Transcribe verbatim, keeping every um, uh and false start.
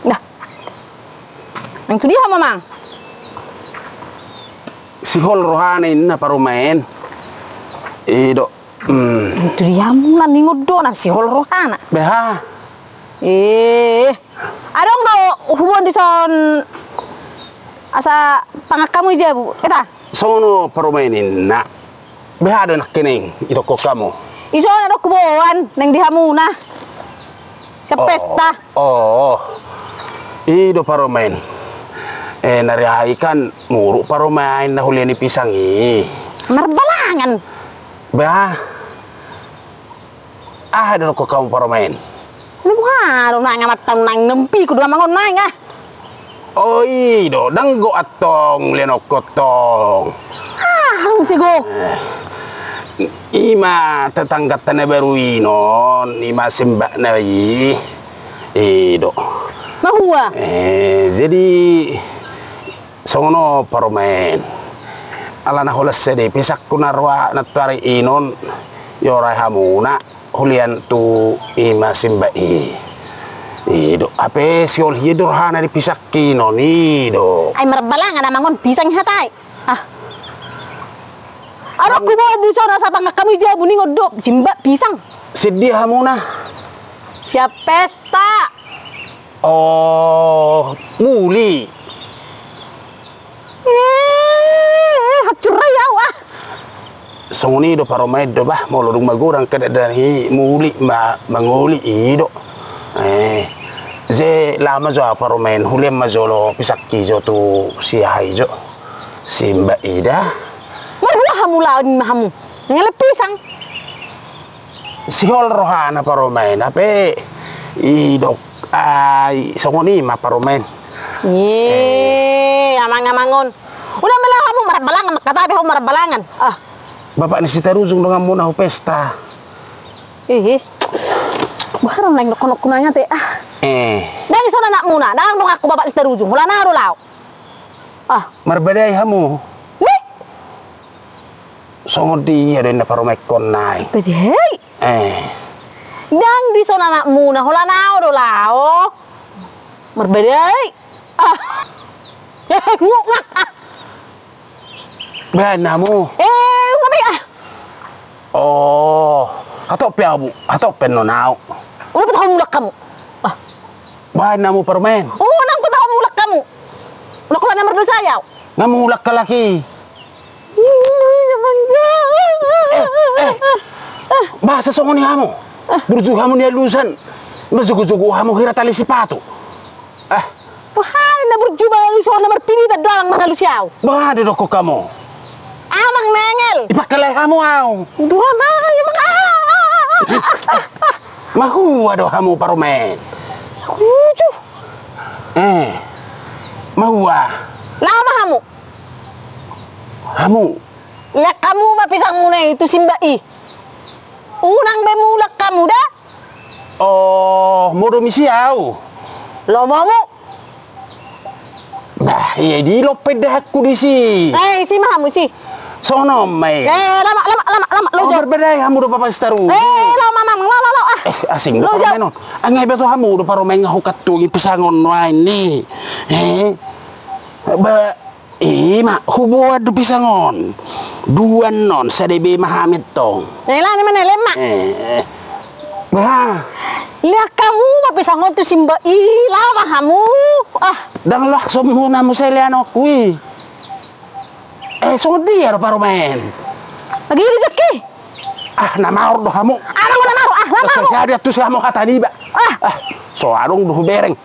Dah. Nang tu dia hamu, Amang? Sihol rohana ninna parumaen. I do. Hmm. Nang tu dia hamu na ningon do na sihol rohana. Beha. Eh. Adong do hubungan dison asa pangan hamu i jabu. Eta. Songon on parumaen ninna. Beha do nangkining idokkon hamu. Ison adong huboan nang di hamuna. Sian pesta. Oh. I do parumaen. Eh, nari ai kan muruk parumaen na hulia ni pisang i. Marbalangan. Bah. Aha do dokkon hamu parumaen? Nunga do nang amanta nang nempiku do Amang on nang ah. Oh i do, dang gok antong lehonon tong. Ah, muse gok. Eh, i ma tetanggata na baru i non, i ma simbakna i. I do. Mahua. Eh, jadi songon on parumaen. Ala na holan sede pisangku na roa na tuari i non. Iorai hamuna. Hulian tu i ma simbak i. I do, hape sihol hia do rohana di pisangki non i do. Ai marbalangan Amang on pisang hata i. Ah. Adong huboan dison asa pangan hamu i jabu ningon do simbak pisang. Sian dia hamuna? Sian pesta. Oh, muli. Eh, hancur rai au ah. Songon i do parumaen do bah, molo dung magodang keadaan i muli ma mangoli i do. Eh, je laho ma jo au parumaen, hulian ma jolo pisangki jo tu si aha i jo. Simbak i da. Marhua hamu laho ninna hamu. Ngelek pisang. Sihol rohana parumaen, hape i do ai songon i ma parumaen. Ye, eh. Amang-amang on. Unang mela hamu marbalangan, mangkatabe hamu marbalangan. Ah. Bapak ni Sitarujung donganmuna hu pesta. Eh, eh. Boha do naeng dohononku nang ate ah. Eh. Dang dison anakmuna, dang donganku Bapak ni Sitarujung. Holan au do laho. Ah. Marbadai hamu. Nih. Songon dia do inna parumaenkon nai. Badai. Eh. Dang dison anakmuna, holan au do laho. Marbadai. Ah. Nguk ngak. Baen hamu. Eh, nguk be ah. Oh, hatop pe au, hatop pe non au. Unang patahon mulak hamu. Ah. Baen hamu parumaen. Unang patahon mulak hamu. Unang holan na mardosa au. Nga mulak halak i. Eh, eh. Boasa songon i hamu? Burju hamu nialusan. Majogo-jogo hamu hira tali sipatu. Ah. Boha na burju mangalusi on na marpilitan do Amang mangalusi au. Boha do dohononku hamu? Amang nengel. Ipangkelai hamu au. Dua mai Amang. Mahua do hamu parumaen? Uju. Eh. Mahua. Laho ma hamu. Hamu. Lean hamu ma pisangmuna i tu simbak i. Unang be mulak hamu da. Oh, modom isi au. Lomomu. Bah, ia di lope dahanku disi. Eh, isi ma hamu isi. Sono mai. Eh, lama, lama, lama, lama, lo jo. Marbadai hamu do Bapak Sitarujung. Eh, lama, lama, lama, lama, ah. Eh, asing do parumaen on. Ange beto hamu do parumaen nga hukantugi pisang on nuaeng ni. Eh. Ba, i ma, huboan do pisang on. Dua non, sada be ma hami tong. Eh, lani mana lemma. Eh. Bah. Lean hamu ma pisang on tu simbak i, laho ma hamu. Ah. Dang langsung muna muse leanonku i. Eh, songon dia do parumaen? Lagi rezeki. Ah, na maor do hamu. Ah, na maor, ah, na maor. Jadi tu si hamu hata niba. Ah. Ah, so adong do hubereng.